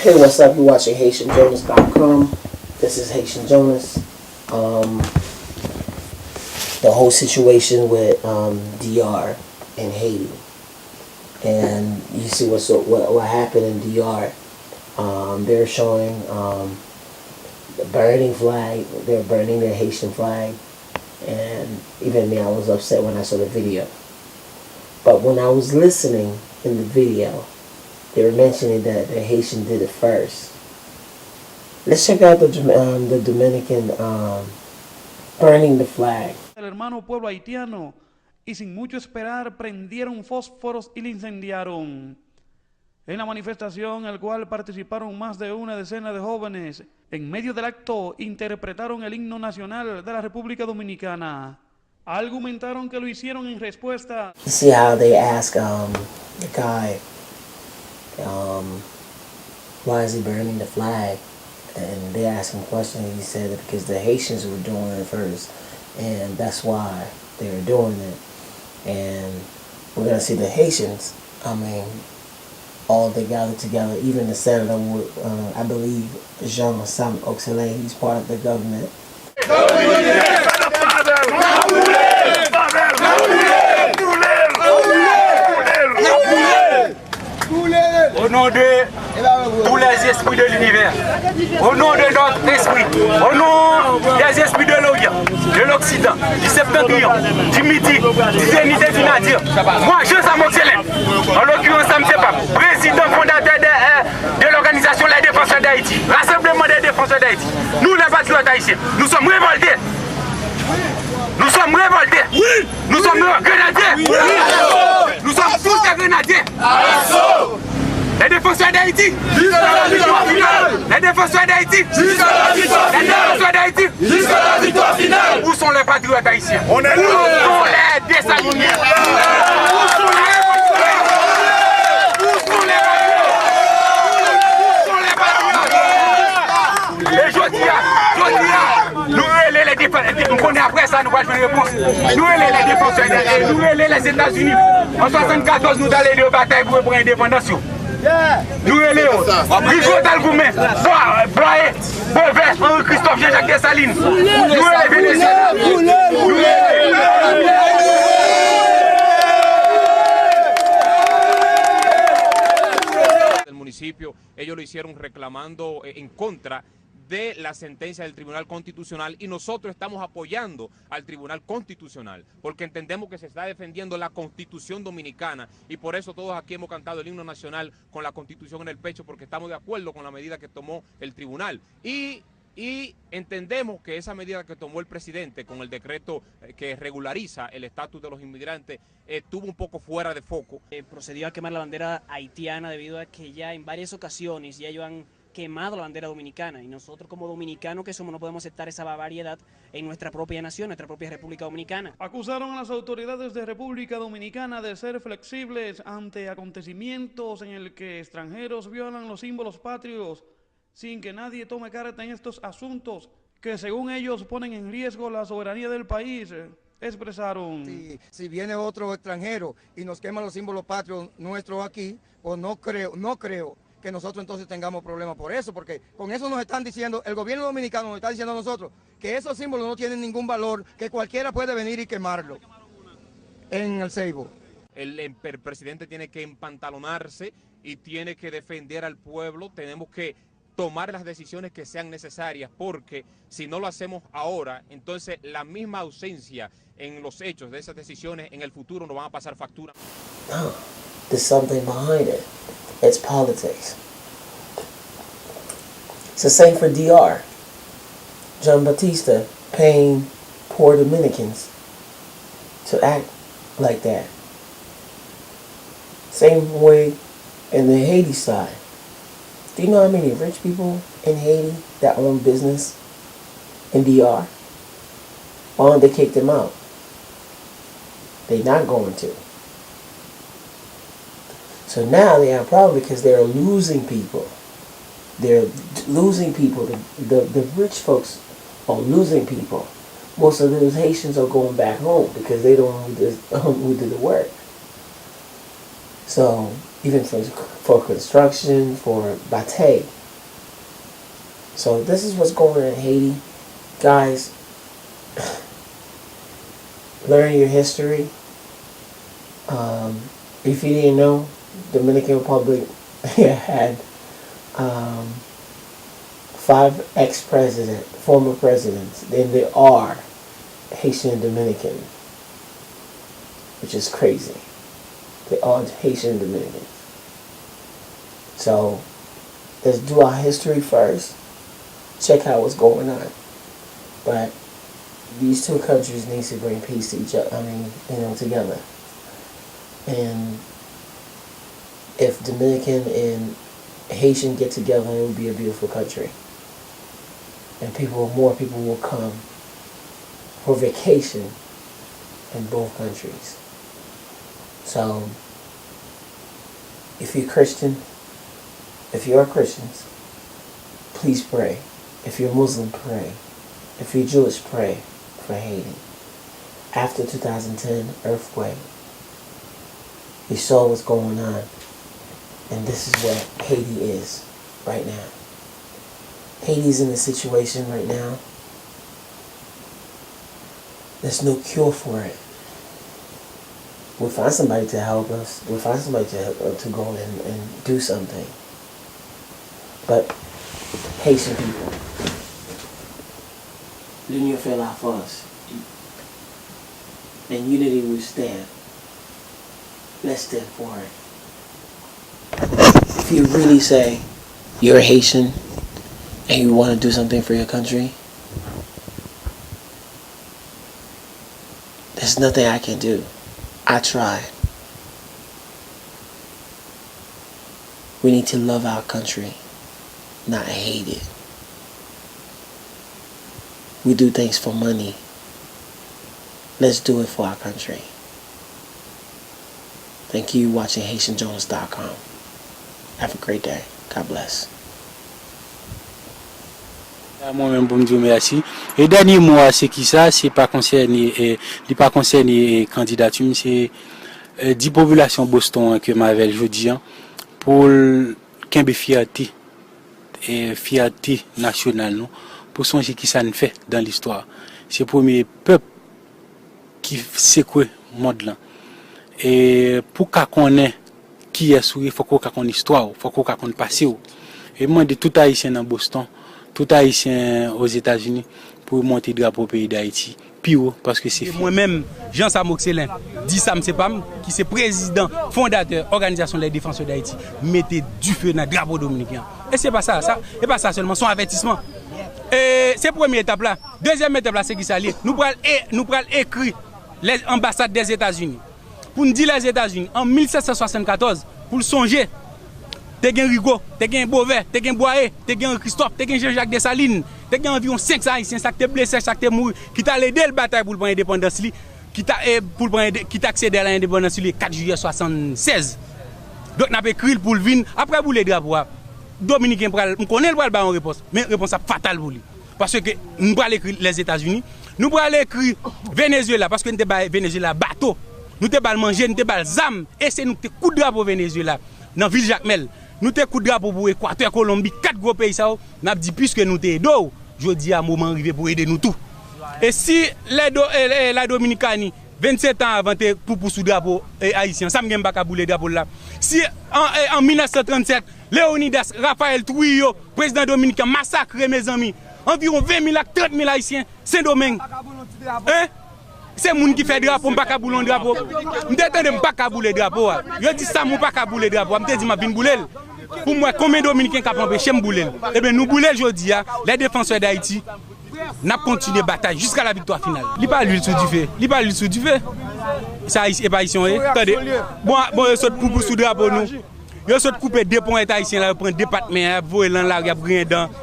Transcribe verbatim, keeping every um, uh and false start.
Hey, what's up? You're watching Haitian Jonas dot com. This is Haitian Jonas. Um, the whole situation with um, D R in Haiti. And you see what's, what, what happened in D R. Um, they're showing um, the burning flag. They're burning their Haitian flag. And even me, I was upset when I saw the video. But when I was listening in the video, they were mentioning that the Haitian did it first. Let's check out the, Dom- um, the Dominican um, burning the flag. El hermano pueblo haitiano y sin mucho esperar prendieron fósforos y lo incendiaron. En la manifestación, el cual participaron más de una decena de jóvenes, en medio del acto interpretaron el himno nacional de la República Dominicana. Argumentaron que lo hicieron en respuesta You see how they ask um, the guy, um, why is he burning the flag? And they asked him questions. He said that because the Haitians were doing it first, and that's why they were doing it. And we're gonna see the Haitians. I mean, all they gathered together. Even the senator, uh, I believe, Jean Sam Oxley, he's part of the government. Au nom de tous les esprits de l'univers, au nom de notre esprit, au nom des esprits de l'Orient, de l'Occident, du Septentrion, du Midi, du Zénith et du Nadir, moi, Jean Sam Oxley, en l'occurrence, M. Pap, président fondateur de, euh, de l'organisation Les Défenseurs d'Haïti, Rassemblement des Défenseurs d'Haïti, nous les patriotes haïtiens, nous sommes révoltés. Nous sommes révoltés. Nous sommes grenadiers. Nous sommes tous des grenadiers. Les défenseurs d'Haïti. Jusqu'à la victoire finale. Les défenseurs d'Haïti. Jusqu'à la victoire finale. Les défenseurs d'Haïti. Jusqu'à la victoire finale. Où sont les patriotes haïtiens? On est là. Où sont les Dessalinien? Où sont les patriotes? Où sont les patriotes? Où sont les patriotes? E jodi a, jodi a, nou rele les défenseurs, m konnen apre sa nou pral jwenn repons. Nou rele les défenseurs, e nou rele Lèzetazini. An swasannkatòz nou t al ede yo batay pou yo pran endepandans yo. Nou rele yo. Rigaud t al goumen. Bla- Blaye, Bovè, Henri Christophe, Jean Jacques Dessalines. Nou rele Venezyela. Nou rele del municipio, ellos lo hicieron reclamando eh, en contra de la sentencia del Tribunal Constitucional y nosotros estamos apoyando al Tribunal Constitucional porque entendemos que se está defendiendo la Constitución Dominicana y por eso todos aquí hemos cantado el himno nacional con la Constitución en el pecho porque estamos de acuerdo con la medida que tomó el tribunal y y entendemos que esa medida que tomó el presidente con el decreto eh, que regulariza el estatus de los inmigrantes estuvo un poco fuera de foco. Eh, procedió a quemar la bandera haitiana debido a que ya en varias ocasiones ya ellos han quemado la bandera dominicana y nosotros como dominicanos que somos no podemos aceptar esa barbaridad en nuestra propia nación, nuestra propia República Dominicana. Acusaron a las autoridades de República Dominicana de ser flexibles ante acontecimientos en el que extranjeros violan los símbolos patrios sin que nadie tome carta en estos asuntos que según ellos ponen en riesgo la soberanía del país, expresaron. Si, si viene otro extranjero y nos quema los símbolos patrios nuestros aquí, pues no creo, no creo que nosotros entonces tengamos problemas por eso, porque con eso nos están diciendo, el gobierno dominicano nos está diciendo a nosotros que esos símbolos no tienen ningún valor, que cualquiera puede venir y quemarlo en el Ceibo. El, el presidente tiene que empantalonarse y tiene que defender al pueblo. Tenemos que tomar las decisiones que sean necesarias, porque si no lo hacemos ahora, entonces la misma ausencia en los hechos de esas decisiones en el futuro nos van a pasar factura. No, there's something behind it. It's politics. It's the same for D R. John Batista paying poor Dominicans to act like that. Same way in the Haiti side. Do you know how many rich people in Haiti that own business in D R? Why don't they kick them out? They're not going to. So now they have a problem because they're losing people. They're losing people. The, the, the rich folks are losing people. Most of those Haitians are going back home because they don't want to do the work. So even for, for construction, for batay. So this is what's going on in Haiti. Guys, learn your history. Um, if you didn't know, Dominican Republic had um, five ex-president, former presidents, and they are Haitian Dominican, which is crazy. They are Haitian Dominicans. So let's do our history first. Check out what's going on. But these two countries need to bring peace to each other. I mean, you know, together. And if Dominican and Haitian get together, it would be a beautiful country. And people, more people will come for vacation in both countries. So, if you're Christian, if you are Christians, please pray. If you're Muslim, pray. If you're Jewish, pray for Haiti. After two thousand ten earthquake, we saw what's going on, and this is what Haiti is right now. Haiti's in a situation right now. There's no cure for it. We'll find somebody to help us. We'll find somebody to help uh, to go and, and do something. But Haitian people, l'union fait la force. And unity will stand. Let's stand for it. If you really say you're a Haitian and you want to do something for your country, there's nothing I can do. I tried. We need to love our country, not hate it. We do things for money. Let's do it for our country. Thank you watching Haitian Jones dot com. Have a great day. God bless. A mwen menm pou m di w mèsi. E dènye mo a se kisa? Se pa konsène, e, li pa konsène, e, kandidati m, se, e, di popilasyon Boston an ke m avè l jodi an pou l kenbe fyète, e, fyète nasyonal nou, pou sonje kisa n fè dan listwa. Se premye pèp ki sekwe mond lan. E pou w ka konnen kiyès ou ye, fòk ou ka konn istwa w, fòk ou ka konn pase w. E m mande tout Ayisyen nan Boston, tout Ayisyen Ozetazini, pou yo monte drapo peyi Dayiti pi wo, paske se fè. Mwen menm, Jean Sam Oxcellin, di Sam se pa m, ki se prezidan fondatè Òganizasyon Lè Defansè Dayiti, mete dife nan drapo dominiken an. E se pa sa, sa, e pa sa sèlman, se yon avètisman. E se premye etap la. Dezyèm etap la, se kisa l ye? Nou pral e, nou pral ekri lè, anbasad Dèzetazini. Pou n di Lèzetazini, an mil sèt san swasann katòz, pou l sonje, te gen Rigaud, te gen Beauvais, te gen Boyer, te gen Henri Christophe, te gen Jean-Jacques Dessalines, te gen anviwon senk Ayisyen, sa k te blese, sa k te mouri, ki t al ede l batay pou l pran endepandans li, ki ta, e, pou l pran ende-, ki t aksede a lendepandans li le kat jiyè swasann sèz. Donk, n ap ekri l pou l vin, apre boule drapo a, Dominiken pral, m konnen l pral ba yon repons, men repons ap fatal pou li. Paske nou pral ekri Lèzetazini, nou pral ekri Venezuela, paske nou te bay Venezuela bato, nou te ba l manje, nou te ba l zam, e se nou ki te koud drapo Venezuela nan vil Jakmèl. Nou te koud drapo pou Ekwatè, Kolonbi, kat gwo peyi sa yo, n ap di piske nou te ede w, jodi a moman an rive pou ede nou tou. E si lè do, e, e, la Dominikani, vennsetan avan te poupou sou drapo, e, ayisyen, sa m gen m pa ka boule drapo l la. Si an, e, an mil nèf san trannsèt, Leonidas Raphaël Trujillo, prezidan dominiken, masakre, mezanmi, anviwon ven mil ak trant mil Ayisyen, Sendomeng. Hein? Se moun ki fè drapo, m pa ka boule yon drapo. M te tande m pa ka boule drapo a. Yo di Sam ou pa ka boule drapo a. M te di m ap vin boule l. Pou m wè konbyen Dominiken k ap anpeche m boule l. Ebyen, nou boule l jodi a, Lè Defansè Dayiti, n ap kontinye batay jiska la viktwa final. Li pa lwil sou dife. Li pa lwil sou dife. Sa Ayis-, e pa Ayisyen w ye. Tande. Bon, bon, yo sot poupou sou drapo nou. Yo sot koupe de ponyèt Ayisyen la, yo pran de pat men, y ap voye l nan lari, y ap griyen dan.